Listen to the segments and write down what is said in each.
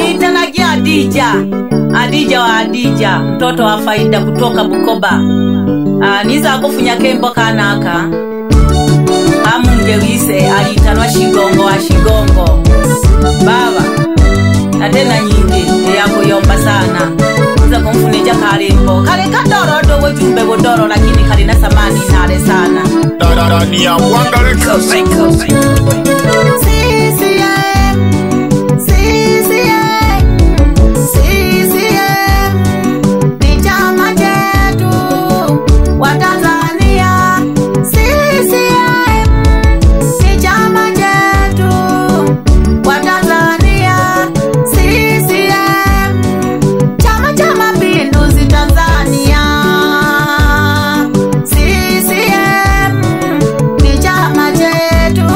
Nitanagia Adija, Adija wa Adija, mtoto wa faida kutoka Bukoba. Niza kufunya kembo kanaka. Amungewise alitanwa Shigongo wa Shigongo. Baba, na tena nyingi ya kuyomba sana. Niza kumfunija kalembo. Kale kadoro dogo jumbe godoro lakini kale na samani nale sana. Ndani ya Bwanga Records. CCM ni chama chetu.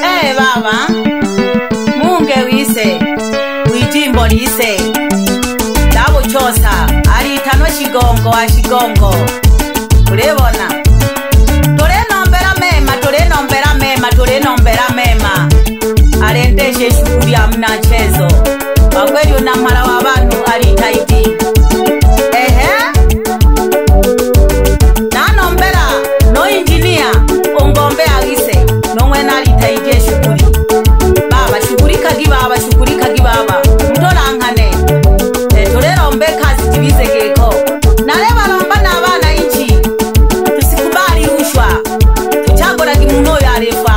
Hey baba, munge wise, wijimbo lise, dabuchosa, alitano shigongo wa shigongo. Tulebona. Tulenombera mema, tulenombera mema, tulenombera mema. Alendeshe shughuli ya mnachezo. Kwa kweli unamara wa wanu alitaidi. Ehe. Nanombera no engineer ongombe alise nomwe nalitaidie shughuli. Baba shughulika gibaba shughulika gibaba. Mtolangane. Tulelombe kazi tibize geko. Naleba lomba na abana inchi. Tusikubali rushwa. Tuchagora kimuno yalefa.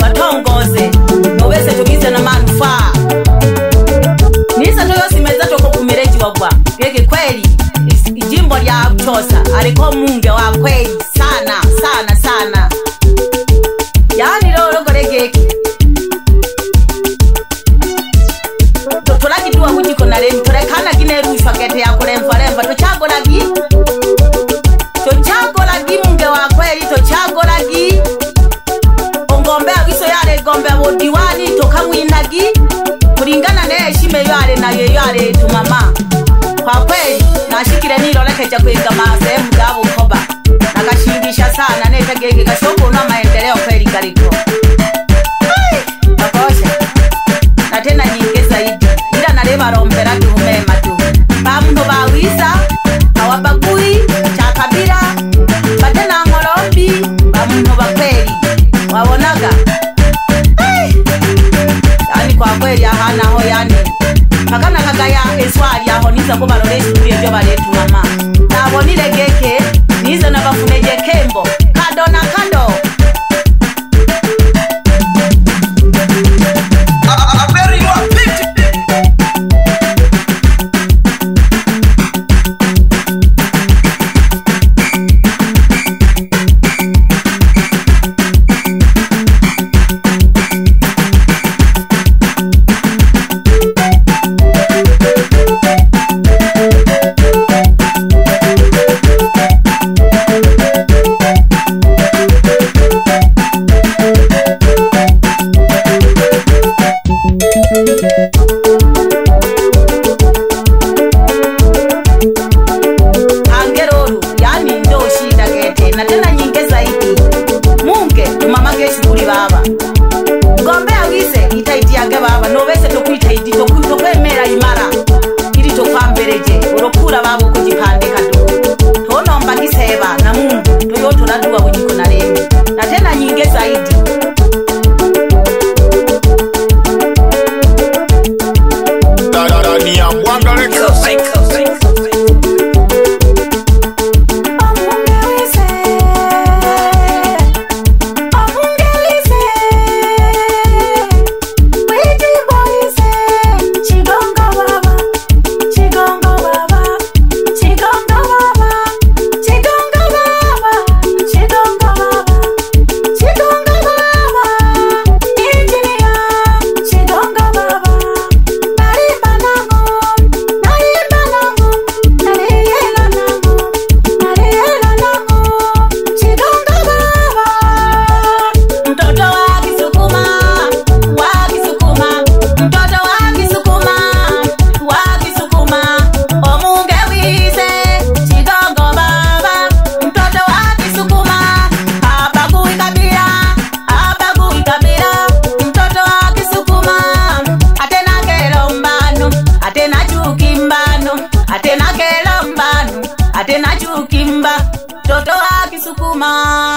Watongoze. Noweze tugize na manufaa. Nisa toyosimeza tokokumireji wagwa. Gege kweli ijimbo lya Buchosa aliko munge wa kweli sana sana sana. Yani lolo golegeki. Totolagi tuwa kujiko na lemi torekana gine rushwa kete ya kulemva lemva tochagolagi. Tochagolagi munge wa kweli tochagolagi. Ongombea wiso yale gombea wodiwani tokamwinagi kulingana na heshima yale na yale tumama. Kwa kweli nashikire nilo lekeja kuinga masehemu za Bukoba. Nakashingisha sana netegeke kashoko na maendeleo kweli kaliko. Bakosha. Na tena nyingi zaidi. Ila naleba rombera tuhumema tu. Bamuno bawiza hawabagui cha kabila batena ngorombi bamuno bakweli. Wabonaga. Yani kwa kweli hana ho yani. Pakana kagaya eswali aho niza ko baloleshi kuri ebyo baletu mama. Nabonire geke niza nabafuneje kembo kado na kado. Angeroru yani ndo shida gete na tena nyingi zaidi. Munge tumamage shughuli baba. Ngombea wise itaitiage baba nobese tokuitaidi tokwemera imara ili tokwambereje urokura baba kujipandika do. Tonomba giseba na Mungu toyotoraduwa kujiko na lemi na tena nyingi zaidi. Ndani ya Mwanga Records. Atena chuki mbano, atena chukimba, toto wa Kisukuma.